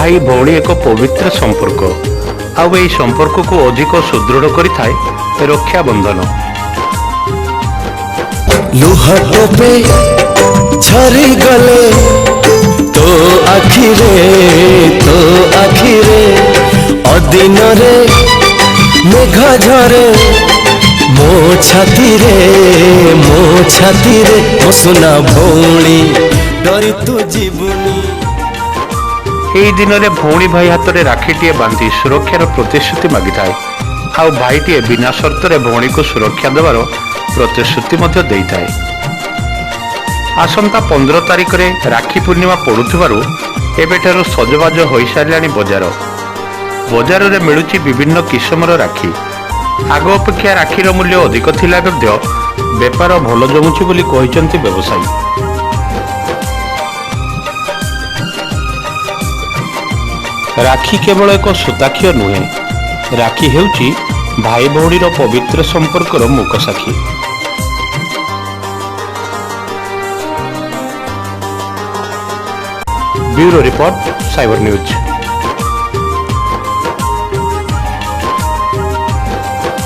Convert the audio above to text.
ଭାଇ ଭଉଣୀ ଏକ ପବିତ୍ର ସମ୍ପର୍କ। ଆଉ ଏହି ସମ୍ପର୍କକୁ ଅଧିକ ସୁଦୃଢ଼ କରିଥାଏ ରକ୍ଷାବନ୍ଧନ। ଲୁହ ଟୋପେ ଝରିଗଲେ ତୋ ଆଖିରେ, ତୋ ଆଖିରେ। ଅଦିନରେ ମେଘ ଝରେ ମୋ ଛାତିରେ, ମୋ ଛାତିରେ। ମୋ ସୁନା ଭଉଣୀ, ଡରି ତୁ ଯିବୁନି। ଏହି ଦିନରେ ଭଉଣୀ ଭାଇ ହାତରେ ରାକ୍ଷୀଟିଏ ବାନ୍ଧି ସୁରକ୍ଷାର ପ୍ରତିଶ୍ରୁତି ମାଗିଥାଏ, ଆଉ ଭାଇଟିଏ ବିନା ସର୍ତ୍ତରେ ଭଉଣୀକୁ ସୁରକ୍ଷା ଦେବାର ପ୍ରତିଶ୍ରୁତି ମଧ୍ୟ ଦେଇଥାଏ। ଆସନ୍ତା 15 ତାରିଖରେ ରାକ୍ଷୀ ପୂର୍ଣ୍ଣିମା ପଡୁଥିବାରୁ ଏବେଠାରୁ ସଜବାଜ ହୋଇସାରିଲାଣି ବଜାର। ବଜାରରେ ମିଳୁଛି ବିଭିନ୍ନ କିସମର ରାକ୍ଷୀ। ଆଗ ଅପେକ୍ଷା ରାକ୍ଷୀର ମୂଲ୍ୟ ଅଧିକ ଥିଲା ମଧ୍ୟ ବେପାର ଭଲ ଜମୁଛି ବୋଲି କହିଛନ୍ତି ବ୍ୟବସାୟୀ। ରାକ୍ଷୀ କେବଳ ଏକ ସୂତାଖିଅ ନୁହେଁ, ରାକ୍ଷୀ ହେଉଛି ଭାଇ ଭଉଣୀର ପବିତ୍ର ସମ୍ପର୍କର ମୂକସାକ୍ଷୀ। Bureau report, cyber news.